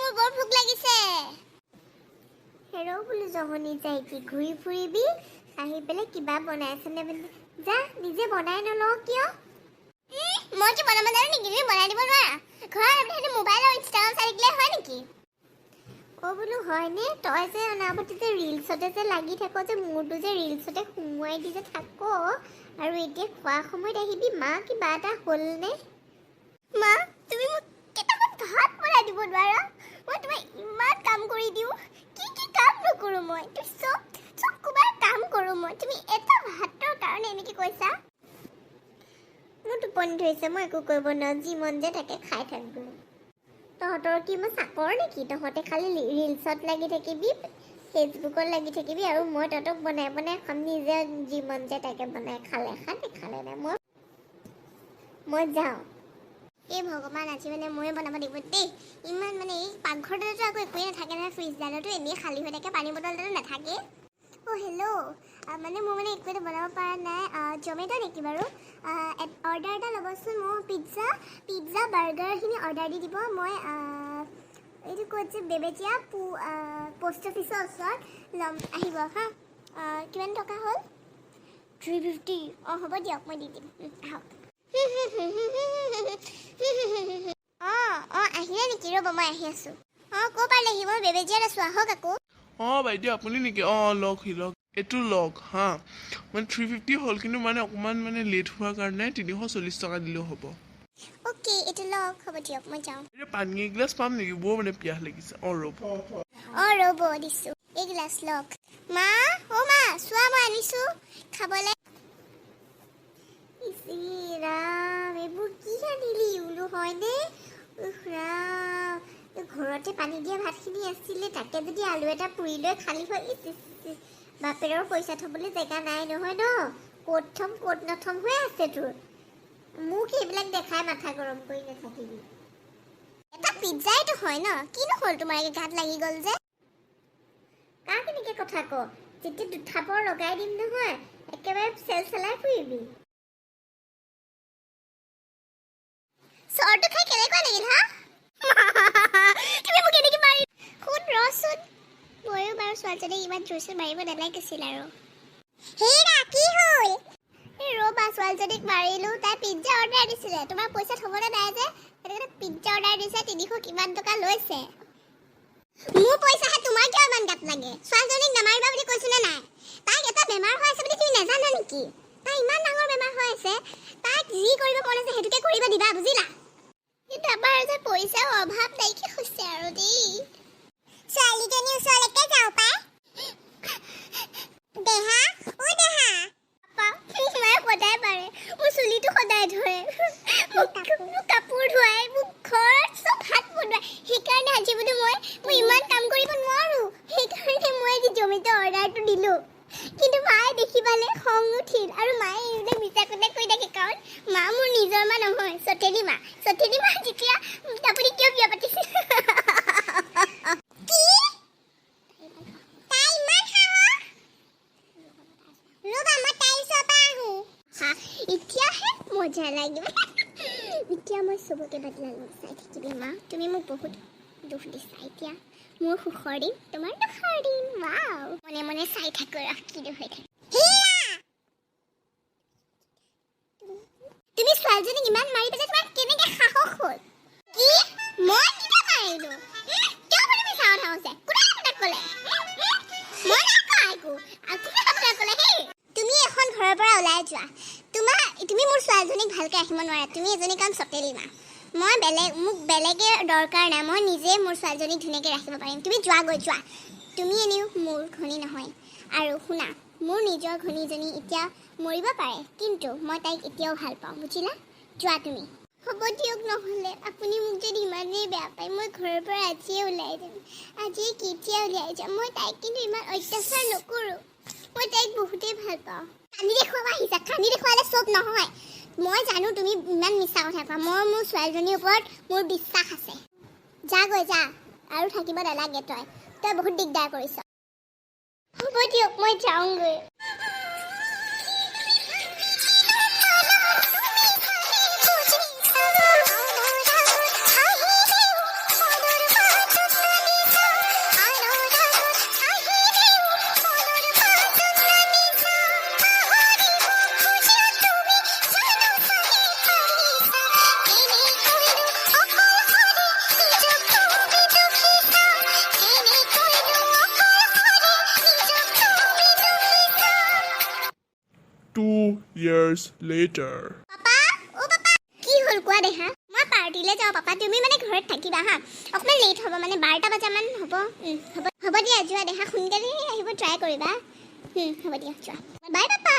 মোৰ বৰ ভোক লাগিছে। হেৰ' বোলো জহনি যাইকি, ঘূৰি ফুৰিবি, আহি পেলাই কিবা বনাইছেনে বোলে। যা, নিজে বনাই নলওঁ কিয়? মই কি বনাব জানো নেকি? তুমি বনাই দিব নোৱাৰা? ঘৰত সেইটো মোবাইল আৰু ইনষ্টাগ্ৰাম চাই থাকিলে হয় নেকি? অ' বোলো হয়নে? তই যে অনাবতে যে ৰিলচতে যে লাগি থাক যে, মূৰটো যে ৰিলচতে সুমুৱাই দি যে থাক, আৰু এতিয়া খোৱা সময়ত আহিবি, মা কিবা এটা হ'লনে? মা, তুমি মোক কেইটামান ভাত বনাই দিব নোৱাৰা? মই তোমাক ইমান কাম কৰি দিওঁ, কি কি কাম নকৰোঁ মই? তুমি চব চব ক'ৰবাৰ কাম কৰোঁ মই, তুমি এটা ভাতৰ কাৰণে এনেকৈ কৈছা? মোৰ টোপনি ধৰিছে, মই একো কৰিব নোৱাৰোঁ, যি মন যায় তাকে খাই থাকগৈ। তহঁতৰ কি মই চাকৰ নেকি? তহঁতে খালি ৰিলচত লাগি থাকিবি, ফেচবুকত লাগি থাকিবি, আৰু মই তহঁতক বনাই বনাই খাম? নিজে যি মন যায় তাকে বনাই খালে খা, নেখালে নাই। মই যাওঁ। এই ভগৱান, আজি মানে ময়ে বনাব লাগিব দেই। ইমান মানে এই পাকঘৰটোতো আকৌ একোৱেই নাথাকে নহয়, ফ্ৰিজডালতো এনেই খালী হৈ থাকে, পানী বটলডালো নাথাকে। অ' হেল্ল', মানে মোৰ মানে একো এটা বনাব পৰা নাই। জমেট' নেকি বাৰু? অৰ্ডাৰ এটা ল'বচোন। মোৰ পিজ্জা বাৰ্গাৰখিনি অৰ্ডাৰ দি দিব। মই এইটো ক'ত যে বেবেজীয়া পষ্ট অফিচৰ ওচৰত ল'ম, আহিব। হা, কিমান টকা হ'ল? 350। অঁ, হ'ব দিয়ক, মই দি দিম। আহক। অঁ অঁ, আহিলে নেকি? ৰ'ব, মই আহি আছোঁ। অঁ, ক'ৰ পালেহি? মই বেবেজীয়াত আছোঁ, আহক আকৌ। অঁ বাইদেউ, আপুনি নেকি? অঁ, লওক, সি লওক, এইটো লওক। হা, মানে 350 হ'ল, কিন্তু মানে অকণমান মানে লেট হোৱাৰ কাৰণে 340 টকা দিলেও হ'ব। অ'কে, এইটো লওক, হ'ব দিয়ক, মই যাওঁ। এতিয়া পানী এগিলাচ পাম নেকি? বৰ মানে পিয়াহ লাগিছে। অঁ, ৰ'ব। অঁ, ৰ'ব, দিছোঁ। এইগিলাচ লওক। মা, অ' মা, চোৱা, মই আনিছোঁ খাবলৈ। ইচ ৰাম, এইবোৰ কি আনিলি বোলো, হয়নে? উফ ৰাম, এই ঘৰতে পানী দিয়া ভাতখিনি আছিলে, তাকে যদি আলু এটা পুৰি লৈ খালি হয়। ইচ ইচ ইচ, বাপেৰৰ পইচা থ'বলৈ জেগা নাই নহয় ন? ক'ত থ'ম ক'ত নথ'ম হৈ আছে তোৰ। মোক সেইবিলাক দেখাই মাথা গৰম কৰি নাথাকিবি। এটা পিজ্জাইতো হয় ন? কিনো হ'ল তোমাৰ, গাত লাগি গ'ল যে? কাক এনেকে কথা ক? যেতিয়া দুথাপৰ লগাই দিম নহয়, একেবাৰে চেল চেলাই ফুৰিবি। চৰটো খাই কেনেকুৱা লাগিল? হা, তুমি মোক এনেকে মাৰি, শুন, ৰচোন। ময়ো বাৰু ছোৱালীজনীক ইমান জোৰছে মাৰিব নালাগিছিল আৰু। হেৰা, কি হ'ল? এই ৰ'বা, ছোৱালীজনীক মাৰিলো। তাই পিজ্জা অৰ্ডাৰ দিছিলে, তোমাৰ পইচা থ'বলৈ নাই যে, সেইটো কাৰণে পিজ্জা অৰ্ডাৰ দিছে, 300 কিমান টকা লৈছে। মোৰ পইচাহে, তোমাৰ কিয় ইমান গাত লাগে? ছোৱালীজনীক নামাৰিবা বুলি কৈছো নে নাই? তাইক এটা বেমাৰ হৈ আছে বুলি তুমি নাজানা নেকি? তাই ইমান ডাঙৰ বেমাৰ হৈ আছে, তাইক যি কৰিব মন আছে সেইটোকে কৰিব দিবা, বুজিলা? কিন্তু আমাৰ যে পইচাৰ অভাৱ নাইকিয়া হৈছে আৰু দেই। ছোৱালীজনীৰ ওচৰলৈকে যাওঁ পাই। দেহা, অ দেহা। মোক মায়ে সদায় মাৰে, মোৰ চুলিটো সদায় ধৰে, মোক কাপোৰ ধুৱাই, মোক ঘৰত চব ভাত বনোৱাই। সেইকাৰণে আজি বোলো মই ইমান কাম কৰিব নোৱাৰো, সেইকাৰণে মই আজি জমেট' অৰ্ডাৰটো দিলোঁ। কিন্তু মায়ে দেখি পালে, খং উঠিল, আৰু মায়ে এইবিলাক মিছা কথা কৈ থাকে, কাৰণ মা মোৰ নিজৰ মা নহয়, সতেলী মা। সতেলী মা যেতিয়া, আপুনি কিয় বিয়া পাতিছিল? কি, তাই ইমান সাহস? ৰ'বা, মই তাইৰ ওচৰৰ পৰা আহোঁ। হা, এতিয়াহে মজা লাগিব। এতিয়া মই চবকে বদলা ল'ম, চাই থাকিবি। মা, তুমি মোক বহুত দুখ দিছা, এতিয়া মোৰ সুখৰ দিন, তোমাৰ দুখৰ দিন। ৱাও, মনে মনে চাই থাকোঁ ৰহ, কিনো হৈ থাকে। হীৰা! তুমি ছোৱালীজনীক ইমান মাৰি পেলাই তোমাৰ কেনেকে সাহস হ'ল? কি, মই কেতিয়া মাৰিলো? কিয় বুলি মিছা কথা কৈছে? কোনে আপোনাক ক'লে? মই নাই কোৱা একো। আৰু কোনে আপোনাক ক'লে? হেই, তুমি এখন ঘৰৰ পৰা ওলাই যোৱা। তুমি মোৰ ছোৱালীজনীক ভালকে ৰাখিব নোৱাৰা। তুমি এজনী কাম সতেলী মা। মই বেলেগ, মোক বেলেগে দৰকাৰ নাই, মই নিজে মোৰ ছোৱালীজনীক ধুনীয়াকৈ ৰাখিব পাৰিম। তুমি যোৱাগৈ, যোৱা। তুমি এনেও মোৰ ঘৈণী নহয়। আৰু শুনা, মোৰ নিজৰ ঘৈণীজনী এতিয়া মৰিব পাৰে, কিন্তু মই তাইক এতিয়াও ভাল পাওঁ, বুজিলা? যোৱা তুমি। হ'ব দিয়ক নহ'লে, আপুনি মোক যদি ইমানেই বেয়া পায়, মই ঘৰৰ পৰা আজিয়ে ওলাই যাম। আজিয়ে কেতিয়া উলিয়াই যাম। মই তাইক কিন্তু ইমান অত্যাচাৰ নকৰোঁ, মই তাইক বহুতেই ভাল পাওঁ। কান্দি দেখুৱাব আহিছা? কান্দি দেখুৱালে চব নহয়। মই জানো তুমি ইমান মিছা কথা কোৱা। মই মোৰ ছোৱালীজনীৰ ওপৰত মোৰ বিশ্বাস আছে। যাগৈ যা, আৰু থাকিব নালাগে। তই বহুত দিগদাৰ কৰিছ। হ'ব দিয়ক, মই যাওঁগৈ। Years later. পাপা, অ' পাপা, কি হ'ল কোৱা দেহা। মই পাৰ্টিলৈ যাওঁ পাপা, তুমি মানে ঘৰত থাকিবা হা। অকণমান লেট হ'ব, মানে 12টা বজামান হ'ব। হ'ব হ'ব দিয়া, যোৱা দেহা, সোনকালে আহিব ট্ৰাই কৰিবা। হ'ব দিয়া, যোৱা, বাই পাপা।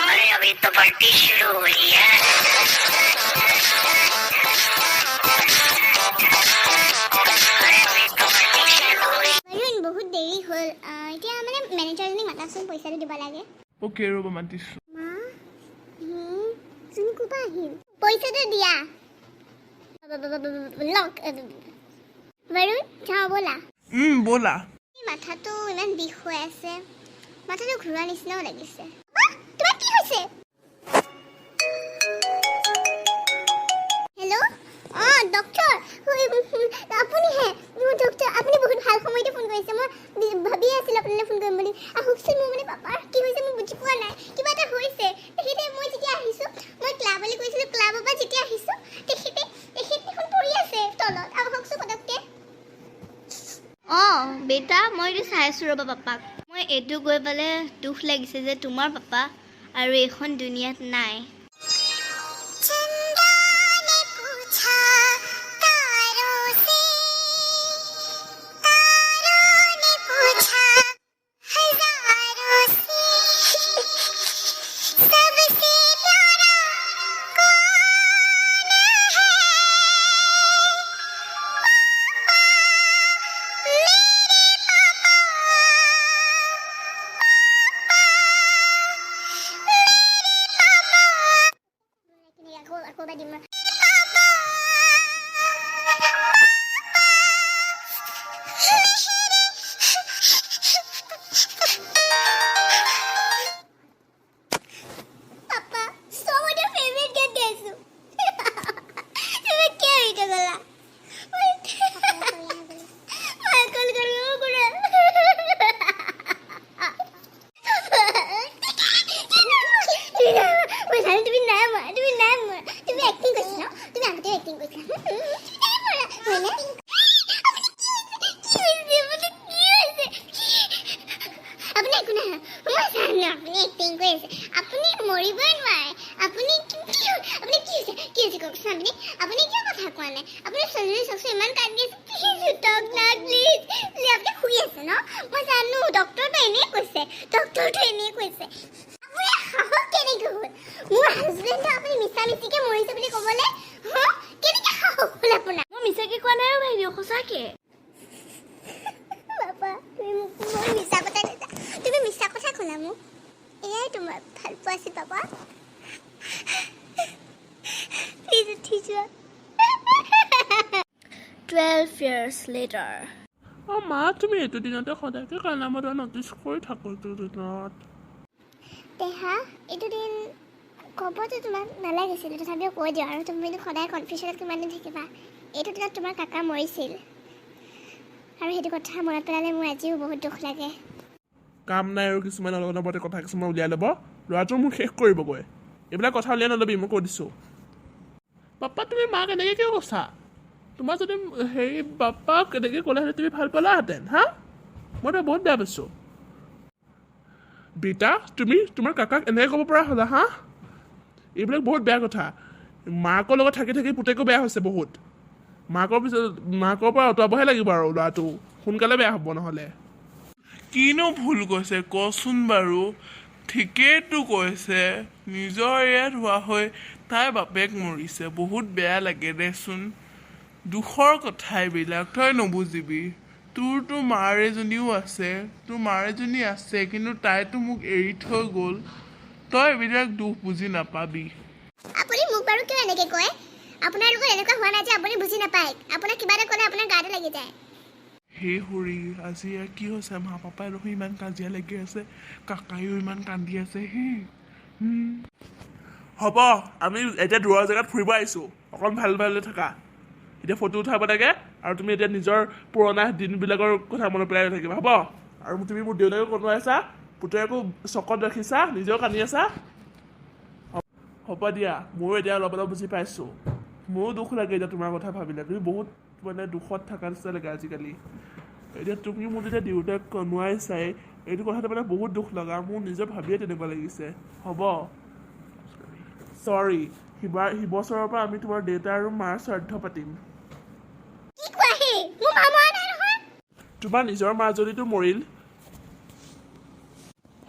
अरे, अभी तो पार्टी शुरू हुई है। अरे, अभी तो पार्टी शुरू हुई। বৰুণ, বহুত দেৰি হ'ল। এতিয়া মানে মেনেজাৰজনীক মাতাচোন, পইচাটো দিব লাগে। অ'কে, ৰ'ব, মাতিছোঁ। মা, জোন ক'ৰপৰা আহিল? পইচাটো দিয়া। লওক। বৰুণ, যাওঁ ব'লা। ব'লা। এই মাথাটো ইমান বিষ হৈ আছে, মাথাটো ঘূৰোৱা নিচিনাও লাগিছে। আহ, তোমাৰ কি হৈছে? হেল্ল', অঁ ডক্টৰ আপুনিহে? মোৰ ডক্টৰ, আপুনি বহুত ভাল সময়তে ফোন কৰিছে। মই ভাবিয়ে আছিলোঁ আপোনালৈ ফোন কৰিম বুলি। আহকচোন, মোৰ মানে পাপাৰ কি হৈছে মই বুজি পোৱা নাই। কিবা এটা হৈছে তেখেতে। মই যেতিয়া আহিছোঁ, মই ক্লাবলৈ গৈছিলোঁ, ক্লাবৰ পৰা যেতিয়া আহিছোঁ তেখেত দেখোন পৰি আছে তলত। আহকচোন পটককৈ। অঁ বেটা, মই এইটো চাই আছোঁ ৰ'বা পাপাক। মই এইটো গৈ পেলাই দুখ লাগিছে যে তোমাৰ পাপা আৰু এইখন দুনিয়াত নাই। चंदा ने पूछा तारों से, तारों ने पूछा हजारों से, सबसे प्यारा कौन है? पापा, मेरे पापा, पापा, मेरे पापा। আকৌ আকৌ এবাৰ দিম। পাপা, পাপা, মেৰে। পাপা, চবতে ফেভৰেট গান গাইছো, তুমি কিয় এইটো গ'লা? মই কল কৰিব। মই জানো তুমি নাই মৰা, তুমি নাই মৰা। তুমি এক্টিং কৰিছা ন? তুমি আগতে এক্টিং কৰিছা। তুমি নাই মৰা, হয়নে? কি হৈছে? আপুনি কি হৈছে? আপুনি একো নাই। মই জানো আপুনি এক্টিং কৰি আছে। আপুনি মৰিবই নোৱাৰে। আপুনি কি আপুনি কি হৈছে? কি হৈছে কওকচোন আপুনি। আপুনি কিয় কথা কোৱা নাই? আপুনি ছোৱালীজনী চাওকচোন, ইমান কান্দি আছে। প্লিজ উঠক না, প্লিজ। আপুনি শুই আছে ন? মই জানো, ডক্টৰটো এনেই কৈছে, ডক্টৰটো এনেই কৈছে। আপোনাৰ সাহস কেনেকৈ হ'ল মোৰ হাজবেণ্ডক আপুনি মিছা মিছিকে মৰিছে বুলি ক'বলৈ? হা, কেনেকৈ সাহস হ'ল আপোনাৰ? মই মিছাকে কোৱা নাই অ' বাইদেউ, সঁচাকে। বাবা, তুমি মোক মই মিছা কথা কৈছা, তুমি মিছা কথা ক'লা মোক। এয়াই তোমাৰ ভাল পোৱা আছিল বাবা? প্লিজ উঠি যোৱা। 12 years later. অঁ মা, তুমি এইটো দিনতে সদায়কে কান্দা মতা নটিচ কৰি থাকোঁ এইটো দিনত। দেহা, এইটো দিন ক'বতো তোমাক নালাগিছিল, তথাপিও কৈ দিওঁ আৰু। তুমিতো সদায় কনফিউশ্যনত কিমান দিন থাকিবা? এইটো দিনত তোমাৰ কাকা মৰিছিল আৰু সেইটো কথা মনত পেলালে মোৰ আজিও বহুত দুখ লাগে। কাম নাই আৰু, কিছুমান অলপ অলপতে কথা কিছুমান উলিয়াই ল'ব। ল'ৰাটো মোক শেষ কৰিবগৈ। এইবিলাক কথা উলিয়াই নল'বি, মই কৈ দিছোঁ। পাপা, তুমি মাক এনেকৈ কিয় কৈছা? তোমাৰ যদি হেৰি পাপাক এনেকৈ ক'লেহেঁতেন, তুমি ভাল পালাহেঁতেন? হা, মইতো বহুত বেয়া পাইছোঁ। বেটা, তুমি তোমাৰ কাকাক এনেকৈ ক'ব পৰা হ'লা? হা, এইবিলাক বহুত বেয়া কথা। মাকৰ লগত থাকি থাকি পুতেকো বেয়া হৈছে বহুত। মাকৰ পিছত মাকৰ পৰা আঁতৰাবহে লাগিব আৰু ল'ৰাটো সোনকালে বেয়া হ'ব নহ'লে। কিনো ভুল কৈছে কচোন বাৰু? ঠিকেইতো কৈছে। নিজৰ ইয়াত হোৱা হৈ তাইৰ বাপেক মৰিছে, বহুত বেয়া লাগে দেচোন। দুখৰ কথা এইবিলাক, তই নুবুজিবি। তোৰতো মাৰ এজনীও আছে, তোৰ মাৰ এজনী আছে, কিন্তু তাইতো মোক এৰি থৈ গ'ল। তই এইবিলাক দুখ বুজি নাপাবি। আপুনি মোক বাৰু কিয় এনেকে কয়? আপোনাৰ লগত এনেকুৱা হোৱা নাই যে আপুনি বুজি নাপায়। আপোনাক কিবা এটা ক'লে আপোনাৰ গাটো লাগি যায়। হে হৰি, আজি ইয়াৰ কি হৈছে? মা পাপাই দেখোন ইমান কাজিয়া লাগি আছে, কাকায়ো ইমান কান্দি আছে। হে, হ'ব, আমি এতিয়া দূৰৰ জেগাত ফুৰিব আহিছোঁ, অকণ ভাল ভালে থাকা। এতিয়া ফটো উঠাব লাগে আৰু তুমি এতিয়া নিজৰ পুৰণা দিনবিলাকৰ কথা মনত পেলাই নাথাকিবা, হ'ব? আৰু তুমি মোৰ দেউতাকো কন্দুৱাইছা, পুতেকো চকত ৰাখিছা, নিজেও কান্দি আছা। হ'ব দিয়া, ময়ো এতিয়া অলপ অলপ বুজি পাইছোঁ। মোৰো দুখ লাগে এতিয়া তোমাৰ কথা ভাবিলে। তুমি বহুত মানে দুখত থকা নিচিনা লাগে আজিকালি। এতিয়া তুমি মোৰ যেতিয়া দেউতাক কন্দুৱাইছাই, এইটো কথাটো মানে বহুত দুখ লগা। মোৰ নিজৰ ভাবিয়ে তেনেকুৱা লাগিছে। হ'ব, চৰি। সিবছৰৰ পৰা আমি তোমাৰ দেউতা আৰু মাৰ শ্ৰাদ্ধ পাতিম। কি কোৱা হে? মোৰ মা মৰা নাই নহয়। তোমাৰ নিজৰ মাজনীটো মৰিল।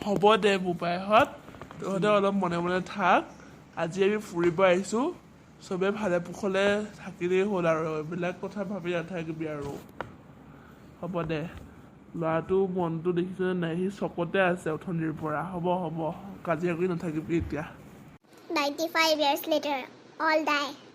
হ'ব দে বোপাইহঁত, তহঁতে অলপ মনে মনে থাক। আজি আমি ফুৰিব আহিছোঁ, চবে ভালে কুশলে থাকিলেই হ'ল আৰু এইবিলাক কথা ভাবি নাথাকিবি আৰু। হ'ব দে। ল'ৰাটো মনটো দেখিছেনে নাই? সি চকতে আছে অথনিৰ পৰা। হ'ব হ'ব, কাজিয়া কৰি নাথাকিবি এতিয়া। 95 years later, all die.